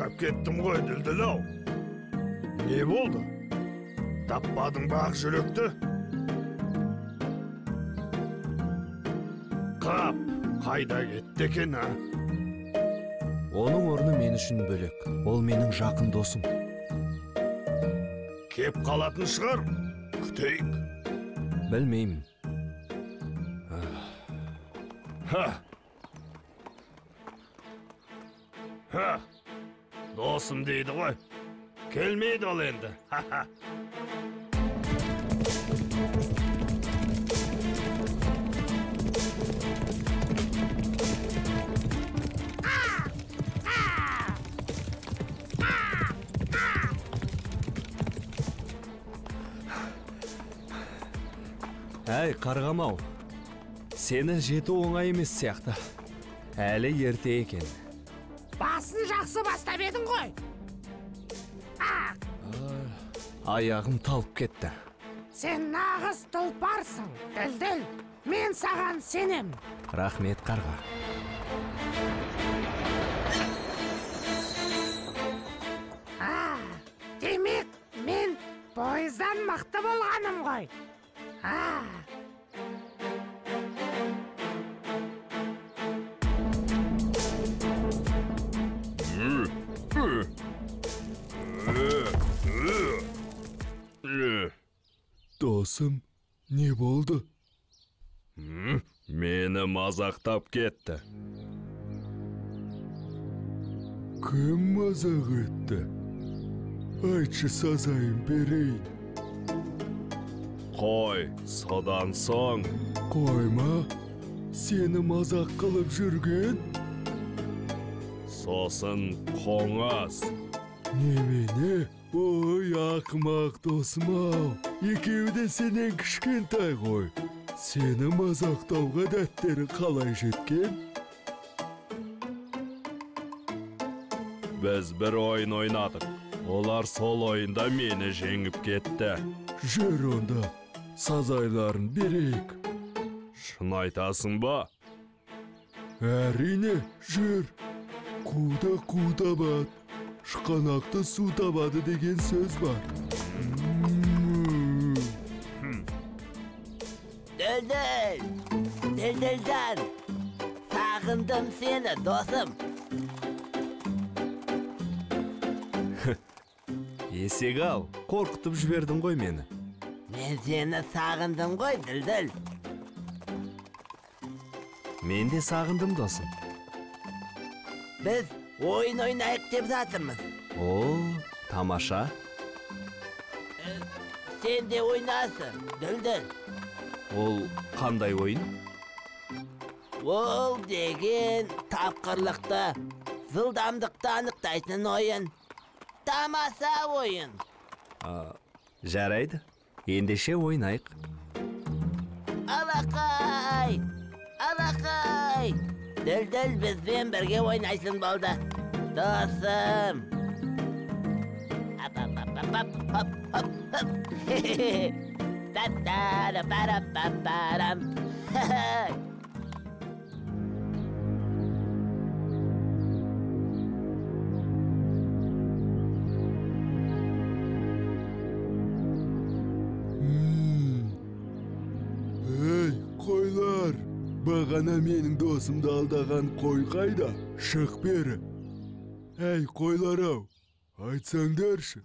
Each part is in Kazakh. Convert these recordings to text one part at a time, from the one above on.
Шаршап кеттім ғой, Дүлдүл ау. Не болды? Таппадың ба ақ жүректі? Қап, қайда кетті екен, а? Оның орны мен үшін бөлек. Ол менің жақын досым. Кеп қалатын шығар, күтейік. Білмеймін. Ха! Ха! Досым дейді ғой. Келмейді ол енді. Ха-ха! Әй, қарғам-ау, сені жету оңай емес сияқты. Әлі ерте екен. Басын жақсы бастап едің ғой. Аяғым талып кетті. Сен нағыз тұлпарсың, Дүлдүл. Мен саған сенем. Рахмет, қарға. Демек, мен пойыздан мықты болғаным ғой. Досым, не болды? Мені мазақтап кетті. Кім мазақ етті? Айтшы, сазайын берейін. Қой, содан соң. Қойма, сені мазақ қылып жүрген? Сосын қоңаз. Немене? Ой, ақымақ досым-ау, екеуі де сенен кішкентай ғой. Сені мазақтауға дәттері қалай жеткен? Біз бір ойын ойнадық. Олар сол ойында мені жеңіп кетті. Жүр онда, сазайларын берейік. Шын айтасың ба? Әрине, жүр. Қуда қу табады, шықанақты су табады деген сөз бар. Дүлдүл, Дүлдүлжан, сағындым сені, досым. Есек-ау, қорқытып жібердің ғой мені. Мен сені сағындым ғой, Дүлдүл. Мен де сағындым, досым. Біз ойын ойнайық деп жатырмыз. О, тамаша. Сен де ойнасың, Дүлдүл. Ол қандай ойын? Ол деген тапқырлықты, жылдамдықты анықтайтын ойын. Тамаша ойын. Жарайды, ендеше ойнайық. Алақай, алақай. Дүлдүл бізбен бірге ойнайсың болды. Досым. Ей, қойлар! Бағана менің досымды алдаған қой қайда? Шық бері. Әй, қойлар-ау, айтсаңдаршы.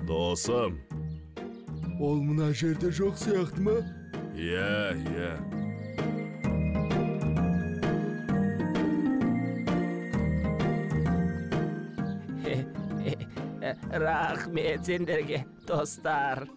Досым. Ол мына жерде жоқ сияқты ма? Иә, иә. Рахмет сендерге, достар.